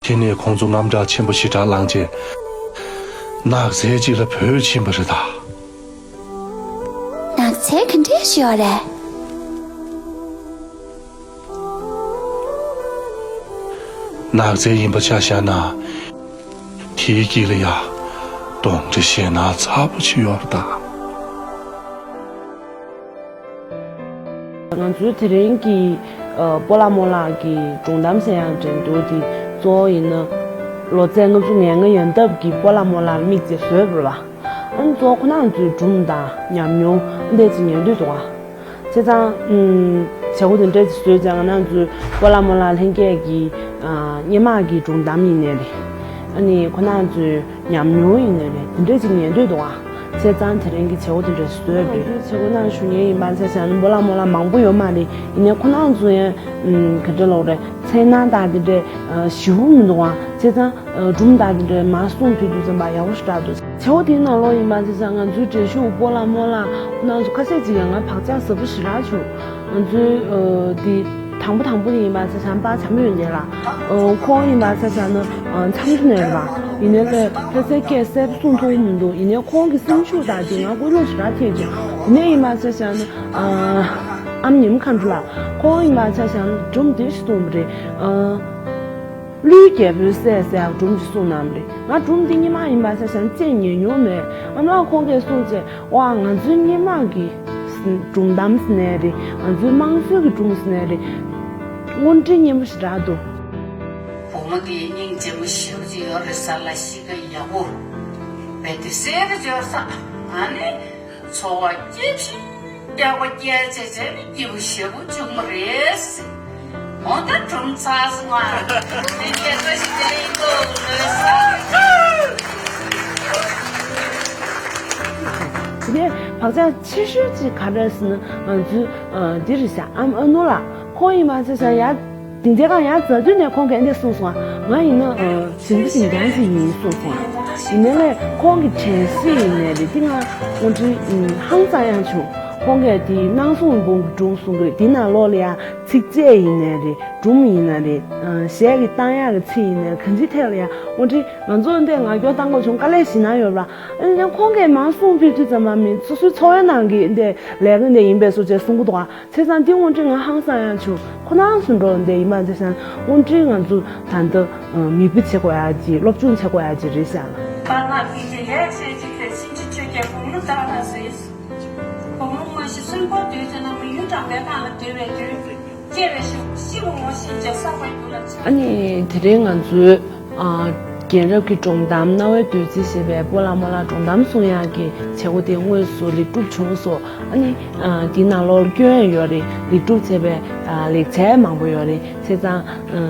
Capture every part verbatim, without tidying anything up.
དེ་ནས་ཁོང་ཚོ་དངངས་སྐྲག་ཆེན་པོ་ཞེ་དྲག་ལངས་རྗེས། ནགས་ཚལ་ཅིག་ལ་བྲོས་ཕྱིན་པ་རེད་ད། ནགས་ཚལ་ག་འདྲས་ཤིག་ཡོད་རེད། ནགས་ཚལ་ཡིན་པ་ཆ་བཞག་ན། དེའི་དཀྱིལ་ལ་ཡ། གདོན་འདྲེ་ཞེད་སྣང་ཚ་པོ་ཅིག་ཡོད་རེད་ད། ང་ཚོའི་དེ་རིང་གི་ཨ་སྤོ་ལགས་རྨོ་ལགས་ཀྱི་སྒྲུང་གཏམ་ཟེར་ཡག་འགྲན་བསྡུར་འདི་གཙོ་བོ་ཡིན་ན། ལོ་ཚད་ལྔ་བཅུ་ང་ལྔ་ཡོལ་འདབ་ཀྱི་སྤོ་ལགས་རྨོ་ལགས་ལ་དམིགས་བྱས་བཟོས་པ་རེད་པ། ཨ་ནི་གཙོ་བོ་ཁོ་རང་ཚོའི་སྒྲུང་དང་ཉམས་མྱོང་འདི་ཅིག་ཉན་འདོད་འདུག་ག། བྱས་ཙང་ཨུམ་བྱེད་སྒོ་དེ་འདྲ་ཅིག་བཟོས་ཙང་ང་རང་ཚོའི་སྤོ་ལགས་རྨོ་ལགས་ལྷན་རྒྱས་ཀྱི་ཨ་སྔོན་མ་གི་སྒྲུང་གཏམ་ཡིན་ནའི་རེད། ཨ་ནི་ཁོ་རང་ཚོའི་ཉམས་མྱོང་ཡིན་ནའི་རེད། དེ་འདྲ་ཅིག་ཉན་འདོད་འདུག་ག། བྱས་ཙང་དེ་རིང་གི་བྱེད་སྒོ་དེ་འདྲ་བཟོས་རེད། བྱེད་སྒོ་ནང་ཞུགས་མཁན་ཡིན་པ་ཆ་བཞག་ན་སྤོ་ལགས་རྨོ་ལགས་མང་པོ་ཡོད་མ་རེད། ཡིན་ནའི་ཁོ་རང་ཚོ་ཡང་ཨུམ་ག་འདྲ་ལབ་དགོས་རེད། འཚེར་སྣང་དང་དེ་འདྲ་ཨ་ཞེ་པོ་མི་འདུག་ག། བྱས་ཙང་ཨ་སྒྲུང་དང་དེ་འདྲ་མར་གསུང་ཕུལ་དུས་ཙམ་པ་ཡག་པོ་ཞེ་དྲག་འདུག། བྱེད་སྒོ་དེའི་ནང་ལོགས་ཡིན་པ་ཆ་བཞག་ང་ཚོའི་འགྲན་ཞུགས་སྤོ་ལགས་རྨོ་ལགས་ཁོ་རང་ཚོ་ཁ་ཤས་ཅིག་ཡང་ང་བག་ཆགས་ཟབ་པོ་ཞེ་དྲག་བྱུང་། ང་ཚོའི་ཨ་དེ་དང་པོ་དང་པོ་དེ་ཡིན་པ་ཆ་བཞག་ན་པ་བྱམས་ཡོན་ཏན་ལགས། ཨ་ཁོང་ཡིན་པ་ཆ་བཞག་ན་ཨ་མཚམས་འདྲི་ནས་རེད་པ། ཡིན་ནའི་ལས་ཕལ་ཆེར་སྐད་གསལ་པོ་གསུང་ཐུབ་ཀྱི་མི་འདུག། ཡིན་ནའི་ཁོང་གི་སེམས་ཤུགས་དང་དེ་ང་སྐུ་ལུས་ཞེ་དྲག་ཐེབས་བྱུང་། དེ་ནས་ཡིན་པ་ཆ་བཞག་ན་ཨ་ཨམ་ཉི་མ་མཁའ་འགྲོ་ལགས། ཁོང་ཡིན་པ་ཆ་བཞག་ན་སྒྲུང་འདི་ཞིག་གསུངས་པ་རེད། ཨ་ཀླུའི་རྒྱལ་པོའི་སྲས་ཟེར་ཡག་སྒྲུང་ཞིག་གསུངས་གནང་བ་རེད། ང་སྒྲུང་འདི་སྔོན་མ་ཡིན་པ་ཆ་བཞག་ན་ཅིག་ཉན་མྱོང་མེད། ཨ་མ་ལགས་ཁོང་གིས་གསུངས་བྱས། ཨོ་ང་ཚོའི་སྔོན་མ་གི་སྒྲུང་གཏམ་ཟེར་ནའི་རེད། ང་ཚོའི་དམངས་སྲོལ་གྱི་སྒྲུང་ཟེར་ནའི་རེད། དངོས་འབྲེལ་སྙན་པོ་ཞེ་དྲག་འདུག། བུ་མོ་དེ་སྙིང་རྗེ་མོ་ཞེ་པོ་ཅིག་ཡོད་རེད། ས་ལ་གཤིས་ཀ་ཡག་པོ། བས་དེ་གསེར་འབྱོར་ས། ཨ་ནི་འཚོ་བ་སྐྱིད་ཤིང་རྒྱགས་པ་སྐྱེལ་བྱས་བྱས་ནས་སྐྱིད་པོ་ཞེ་པོ་བྱུང་བ་རེད། འོ་ད་སྒྲུང་ཚར་སོང་ང་། དེ་སྐད་ཆ་ཞིག་དེ་ཡིན་གོ་ལོས་ས། དེ་ནས་བག་ཆགས་ཆེ་ཤོས་ཅིག་ག་རེ་རེད་ཟེར་ན་ང་ཚོའི་ཨ་འདི་རེད་ཤག། ཨམ་ཨ་ནུ་ལགས་ཁོང་ཡིན་པ་ཆ་བཞག་ཡ། དེ་འདྲའི་སྒང་ཡར་འཛེགས་དུས་ནས་ཁོང་གིས་འདི་གསུངས་སོང་ང་། ང་ཡིན་ན་ཨ་ཞིང་པ་ཞིང་ཆེན་ཞིག་ཡིན་གསུངས་སོང་ང་། ཡིན་ནའི་ལས་ཁོང་གི་དྲན་གསོ་ཡིན་ནའི་རེད། འདི་ང་དངོས་འབྲེལ་ཨུམ་ཧང་སང་ཡང་བྱུང་། ཁོང་གིས་དེ་སྣང་སྲུང་འབུམ་གྱི་སྒྲུང་གསུང་གི་རེད། དེ་ནང་ལོགས་ལ་ཡ་ཚིགས་བཅད་ཡིན་ནའི་རེད། སྒྲུང་ཡིན་ན་རེད། ཨ་གཞས་ཀྱི་བཏང་ཡག་གི་ཚིག་ཡིན་ནའི་གང་ཅིའི་ཐད་ལ་ཡ་དངོས་འབྲེལ་ང་ཚོ་འདི་ང་སྐྱོན་བཏང་དགོས་བྱུང་། དཀའ་ལས་ཞེ་དྲག་ཡོད་ར། ཨ་ནི་ཁོང་གིས་མར་གསུང་ཕུལ་དུས་ཙམ་པ་མི་སོ་སོའི་འཚོ་བའི་ནང་གི་འདི་ལས་ཀ་འདི་ཡིན་པའི་བཟོ་བྱས་གསུང་གི་འདུག་ཨ། བྱས་ཙང་འདི་དངོས་འབྲེལ་ང་ཧང་སང་ཡང་བྱུང་། ཁོ་རང་ཚོ་འགྲོ་འདི་ཡིན་པ་འདི་ཙང་དངོས་འབྲེལ་ང་ཚོ་ད་ལྟ་མིག་དཔེ་བྱེད་དགོས་ཡག་ཅིག་སློབ་སྦྱོང་བྱེད་དགོས་ཡག་ཅིག་རེད་ཤག། པ་ལགས་ཀྱིས་ཀྱི་ལེགས་བཤད་ཅིག་ལས་ཕྱིན་ཅི་ཆོས་རྒྱལ་གོང་མ་ལྟར་ལ་ཟེར། གོང་མ་དངོས་གཞི་གསོན་པོར་སྡོད་ཚེ་ན་མི་ཡུལ་གྲངས་མེད་གང་ལ་སྡོད་པའི་དུས། སྐྱེ་བའི་ཤི་ཤི་བ་ངོ་ཤེས་བྱས་བསགས་པའི་རྒྱུ་ལ་ཆགས། ཨ་ནི་དེ་རིང་ང་ཚོའི་ཨ་རྒན་རབས་ཀྱི་སྒྲུང་གཏམ་རྣ་བའི་བདུད་རྩི་ཞེས་པའི་སྤོ་ལགས་རྨོ་ལགས་སྒྲུང་གཏམ་གསུང་ཡག་གི་བྱེད་སྒོ་དེ་དངོས་སུ་ལེགས་གྲུབ་བྱུང་སོང་། ཨ་ནི་ཨ་དེའི་ནང་ལོགས་ལ་སྐྱོན་ཡང་ཡོད་རེད། ལེགས་གྲུབ་བྱས་པའི་ཨ་ལེགས་ཚན་མང་པོ་ཡོད་རེད། བྱས་ཙང་ཨ་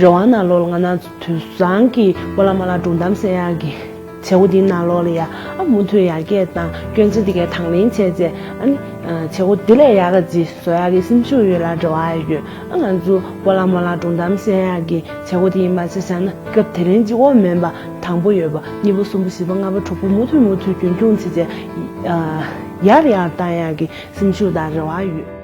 རེ་བ་ནང་ལོགས་ལ་ང་རང་ཚོ་དེང་སང་གི་སྤོ་ལགས་རྨོ་ལགས་སྒྲུང་གཏམ་ཟེར་ཡག་གི་བྱེད་སྒོ་དེའི་ནང་ལོགས་ལ་ཡ་ཨ་མུ་མཐུད་ཡར་རྒྱས་དང་སྐྱོན་ཆ་འདི་གའི་དང་ལེན་བྱས་རྗེས་ཨ་ནི་ཨ་བྱེད་སྒོ་འདི་ལས་ཡག་ག་ཅིག་བཟོ་ཡག་གི་སེམས་ཤུགས་ཡོད་ལ་རེ་བ་ཡོད། ཨ་ང་ཚོ་སྤོ་ལགས་རྨོ་ལགས་སྒྲུང་གཏམ་ཟེར་ཡག་གི་བྱེད་སྒོ་དེ་ཡིན་པ་ཆ་བཞག་ན་སྐབས་དེ་རིང་གཅིག་པོ་མིན་པ་དང་པོ་ཡོད་པ་གཉིས་པ་གསུམ་པ་བཞི་པ་ལྔ་པ་དྲུག་པ་མུ་མཐུད་མུ་མཐུད་རྒྱུན་འཁྱོངས་བྱས་རྗེས་ཨ་ཡར་ཡར་བཏང་ཡག་གི་སེམས་ཤུགས་དང་རེ་བ་ཡོད།